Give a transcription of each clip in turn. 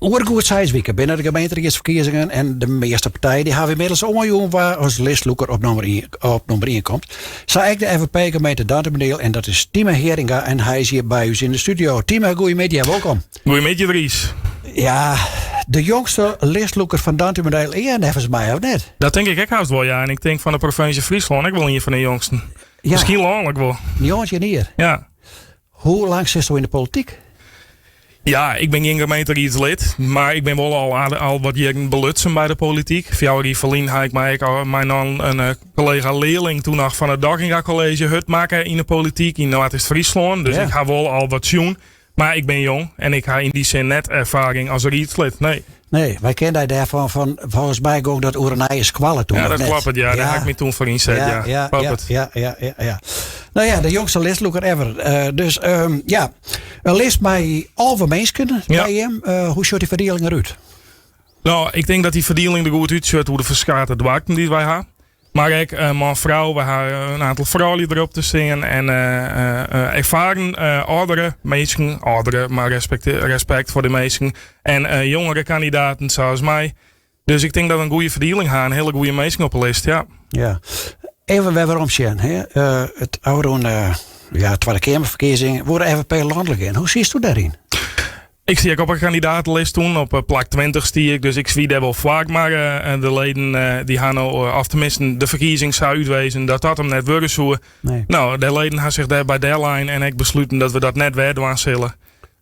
Oer goed seis wike binne de gemeenteriedsferkiezingen en de measte partijen dy hawwe ynmiddels oanjûn wa as listlûker op nûmer ien komt. Sa ek de FNP gemeente Dantumadiel en dat is Tieme Heeringa en hy is hjir by ús yn de studio. Tieme, goeiemiddei, wolkom. Goeiemiddei Dries. Ja, de jongste listlûker fan Dantumadiel ea neffens my, of net? Dat tink ik ek hast wol, ja. En ik tink fan de provinsje Fryslân ek wol ien fan de jongsten. Ja. Miskien lanlik wol. 19 jier. Ja. Hoe lang sitsto yn de polityk? Ja, ik bin gjin gemeenteriedslid, mar ik bin wol al, al wat jierren belutsen by de polityk. Fjouwer jier ferlyn ha ik my ek al mei in eh, kollega learling toen noch fan it Dockinga College hurd makke yn de polityk yn Noardeast-Fryslân. Dus ik ha wol al wat sjoen. Mar ik bin jong en ik ha yn dy sin net erfaring as riedslid, nee. Nee, wy kenne dy dêrfan fan folgens my gong dat oer in nije skoalle toen. Ja, dat kloppet, ja. Dêr ha ik my toen foar ynset, ja. Ja, ja, ja, ja, ja. No ja, de jongste listlûker ever. Uh, dus um, ja, in list mei 11 minsken by him. Uh, hoe sjocht dy ferdieling derút? No, ik tink dat dy ferdieling der goed útsjocht oer de ferskate doarpen dy't wy ha. Mar ek man-frou, wy ha in oantal froulju derop te stean en erfaren âldere minsken, âldere, mar respekt, respekt foar de minsken, en jongere kandidaten sa as my. Dus ik tink dat we in goede ferdieling ha en hiele goede minsken op de list, ja. Ja. Even wer werom sjen, hè. It ôfrûne ja, Twadde Keamerferkiezing woe de FNP lanlik yn. Hoe siesto dêryn? Ik stie ek op 'e kandidatelist toen. Op plak 20 stie ik, dus ik wie dêr wol foar. Mar de leden dy ha no, of teminsten de ferkiezings sa útwezen dat dat him net wurde soe. Nee. No, de leden ha sich dêr by dellein en ek besluten dat we dat net wer dwaan sille.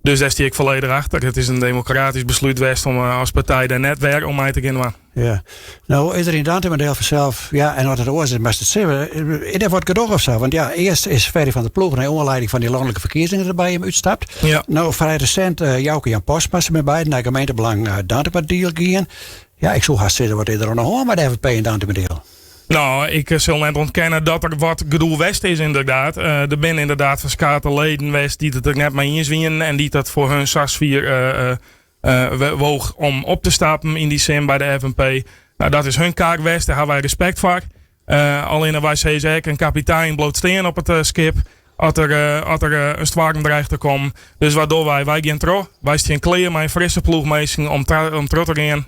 Dus dêr stie ik folledich achter. It is in demokratysk beslút west om as partij dêr net wer oan mei te gean dwaan. Ja. No is der yn Dantumadiel fansels, ja, en as it oars is, moatst it sizze, is der wat gedoch of sa? Want ja, earst is Ferry van der Ploeg nei oanlieding fan dy lanlike ferkiezingen der by him útstapt. Ja. No, frij resint uh, Jouke Jan Postma se mei beiden nei gemeentebelang uh, Dantumadiel gien. Ja, ik soe hast sizze, wat is der oan de hân mei de FNP yn Dantumadiel? No, ik eh, sil net ûntkenne dat der wat gedoe west is ynderdaad. Uh, der binne ynderdaad ferskate leden west dy't it der net mei iens wienen en dy't dat foar hun sa swier uh, woog om op te stappen yn dy sin by de FNP. No, dat is hun kar west, dêr ha wy respekt foar. Allinne wy sizze ek, in kapitein bliuwt stean op it skip as der, as der in stoarm dreigt te kommen. Dus wat dogge wy? Wy gean troch. Wy stean klear mei in frisse ploech minsken om, om troch te gean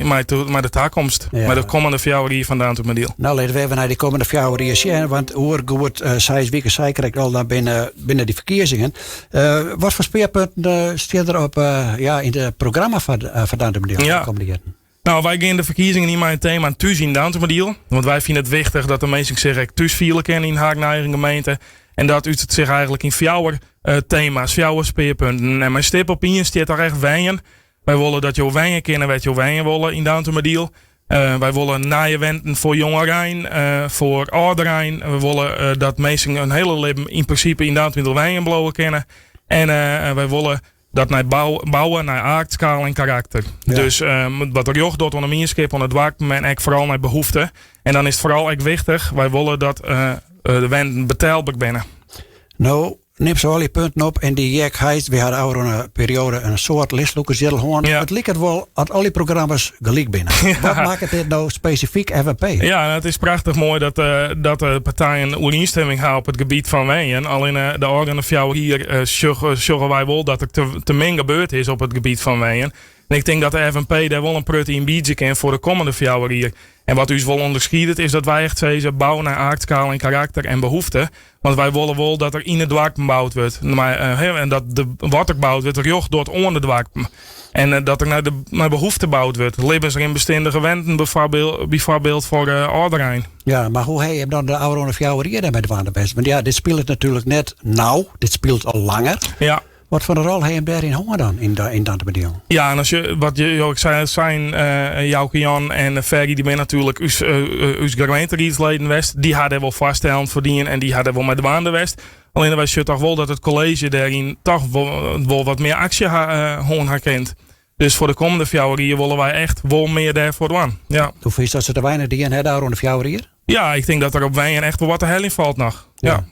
mei, mei de takomst. Ja. Mei de kommende 4 jier fan Dantumadiel. No, litte we even nei dy kommende 4 jier sjen. Want oer goed 6 wiken, sei ik krekt al, dan binne, binne dy ferkiezingen. Wat foar spearpunten stean der op ja, yn it programma foar foar Dantumadiel de kommende jierren? No, wy gean de ferkiezingen yn mei it tema thús yn Dantumadiel. Want wy fine it wichtich dat de minsken sich ek thús fiele kinne yn harren eigen gemeente. En dat utert sich eigenlik yn fjouwer tema's, fjouwer spearpunten. En mei stip op ien stiet toch echt wenjen. Wy wolle dat jo wenje kinne wêr't jo wenje wolle yn Dantumadiel. Wy wolle nije wenten foar jongerein, foar âlderein. We wolle dat minsken in hiele libben yn prinsipe yn Dantumadiel wenjen bliuwe kinne. En wy wolle dat nei bouwe nei aard, skaal en karakter. Dus wat rjocht docht oan de mienskip, oan it doarpen en ek foaral nei behoefte. En dan is it foaral ek wichtich, wy wolle dat de wenten betelber binne. No, Nimst al dy punten op en dy Jack Heist, wy ha de ôfrûne perioade in soad listlûkers hjir al hân. Ja. It liket wol at al dy programma's gelyk binne. Ja. Wat makket dit no spesifyk FNP? Ja, it is prachtich moai dat, uh, dat de partijen oerienstimming ha op it gebiet fan wenjen. Allinne de ôfrûne 4 jier uh, sjogge wy wol dat der te, te min gebeurd is op it gebiet fan wenjen. En ik tink dat de FNP dêr wol in protte yn biedzje kin foar de kommende 4 jier. En wat ús wol ûnderskiedet is dat wy echt sizze bou nei aard, skaal en karakter en behoefte. Want wy wolle wol dat der yn 'e doarpen boud wurdt. Mar, en dat de, wat der boud wurdt rjocht docht oan de doarpen. En dat der nei, de, nei behoefte boud wurdt. Libbensrinbestindige wenten byfoarbyld foar âlderein. Ja, mar hoe ha jim dan de ôfrûne 4 jier dêrmei dwaande west? Want ja, dit spilet natuerlik net no, dit spilet al langer. Ja. Wat foar in rol ha jim dêryn hân dan yn, yn Dantumadiel? Ja, en as je, wat je jo ek sei, sein, Jouke Jan en Ferry, dy binne natuerlik ús, ús gemeenteriedsleden west. Dy ha dêr wol foarstellen foar dien en dy ha dêr wol mei dwaande west. Allinne wy sjogge toch wol dat it kolleezje dêryn toch wol, wol wat mear aksje ha, hân ha kind. Dus foar de kommende 4 jier wolle wy echt wol mear dêrfoar dwaan. Ja. Hoe fynst dat se te weinich dien ha de ôfrûne 4 jier? Ja, ik tink dat der op wenjen echt wol wat te heljen falt noch. Ja. Ja.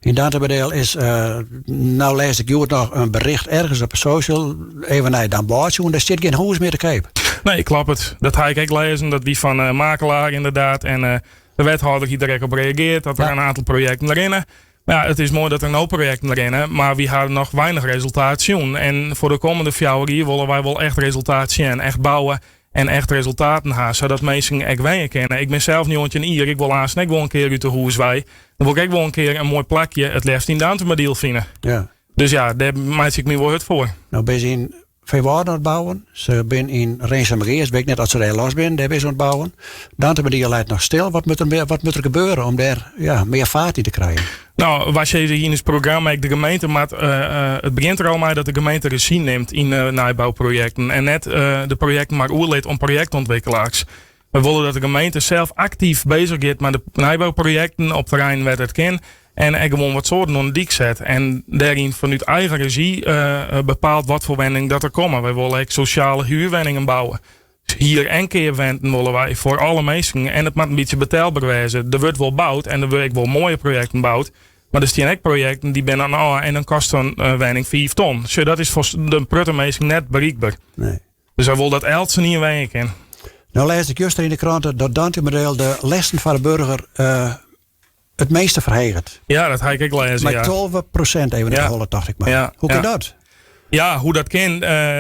Yn Dantumadiel is, uh, no lês ik hjoed noch in bericht ergens op de social, even nei Damwâld sjoen, dêr stiet gjin hûs mear te keap. Nee, kloppet. Dat ha ik ek lêzen. Dat wie fan uh, makelaar ynderdaad. En uh, de wethâlder hie der ek op reagearre dat der Ja. in oantal projekten rinne. Mar ja, it is moai dat der no projekten rinne, mar wy ha noch weinich resultaat sjoen. En foar de kommende fjouwer jier wolle wy wol echt resultaat sjen. Echt bouwe en echt resultaten ha, sadat minsken ek wenje kinne. Ik bin sels 19 jier, ik wol aanst ek wol in kear út de hûs wei. Dan wol ik ek wol in kear in moai plakje, it leafst yn Dantumadiel fine. Ja. Dus ja, dêr meitsje ik my wol hurd foar. No binne se yn Feanwâlden oan it bouwen. Se binne yn Rinsumageast, wit ik net oft se dêr los binne, dêr binne se oan it bouwen. Dantumadiel leit noch stil. Wat moat der, wat moat der gebeure om dêr ja, mear faart yn te krijen? No, wy sizze yn ús programma ek, de gemeente moat, it begjint der al mei dat de gemeente rezjy nimt yn nijbouprojekten en net de projekten mar oerlit oan projektûntwikkelaars. Wy wolle dat de gemeente sels aktyf bezich giet mei de nijbouprojekten op terreinen wêr't it kin en ek gewoan wat soarten oan de dyk set. En dêryn fanút eigen rezjy bepaalt wat foar wenningen dat der komme. Wy wolle ek sosjale huurwenningen bouwe. Hier- en keapwenten wolle wy foar alle minsken en it moat in bytsje betelber wêze. Der wurdt wol boud en der wurde ek wol moaie projekten boud, mar der stean ek projekten dy binne dan ôf en dan kostet sa'n wenning 5 ton. Sjoch, dat is foar de protte minsken net berikber. Nee. Dus wy wolle dat eltsenien wenje kin. No lês ik juster yn de krante dat Dantumadiel de lesten foar de burger it measte ferheget. Ja, dat ha ik ek lêzen. Mei 12% even de holle, tocht ik mar. Ja. Hoe kin dat? Ja, hoe dat kin?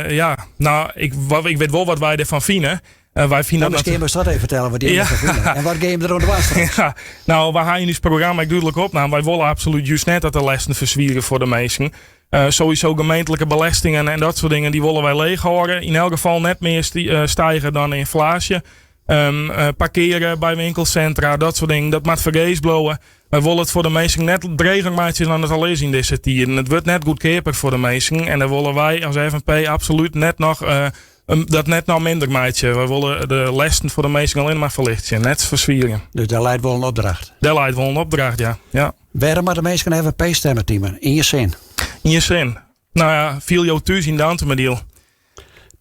Ja, no, ik wit wol wat wy derfan fine. Wy fine no, miskien moatst dat even fertelle wat dy derfan fine. En wat gean jim der oan dwaan straks? Ja, no, wy ha yn ús programma ek dúdlik opnaam. Wy wolle absolút just net dat de lesten ferswiere foar de minsken. Sowieso gemeentlike belestingen en dat soart dingen, dy wolle wy leech hâlde. Yn elk gefal net mear stige dan de ynflaasje. Parkeare by winkelsintra, dat soart dingen, dat moat fergees bliuwe. Wy wolle it foar de minsken net dreger meitsje dan it al is yn dizze tiden. It wurdt net goedkeaper foar de minsken en dêr wolle wy as FNP absolút net noch, dat net noch minder meitsje. Wy wolle de lesten foar de minsken allinne mar ferlichtsje, net ferswierjen. Dus dêr leit wol in opdracht? Dêr leit wol in opdracht, ja. Ja. Wêrom moatte minsken FNP stimme, Tieme? Yn ien sin. Yn ien sin. No ja, fiel jo thús yn Dantumadiel.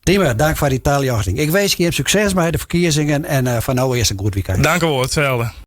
Tieme, dank foar dy taljochting. Ik winskje jim sukses mei de ferkiezingen en foar no earst in goed wykein. Dank u wol, itselde.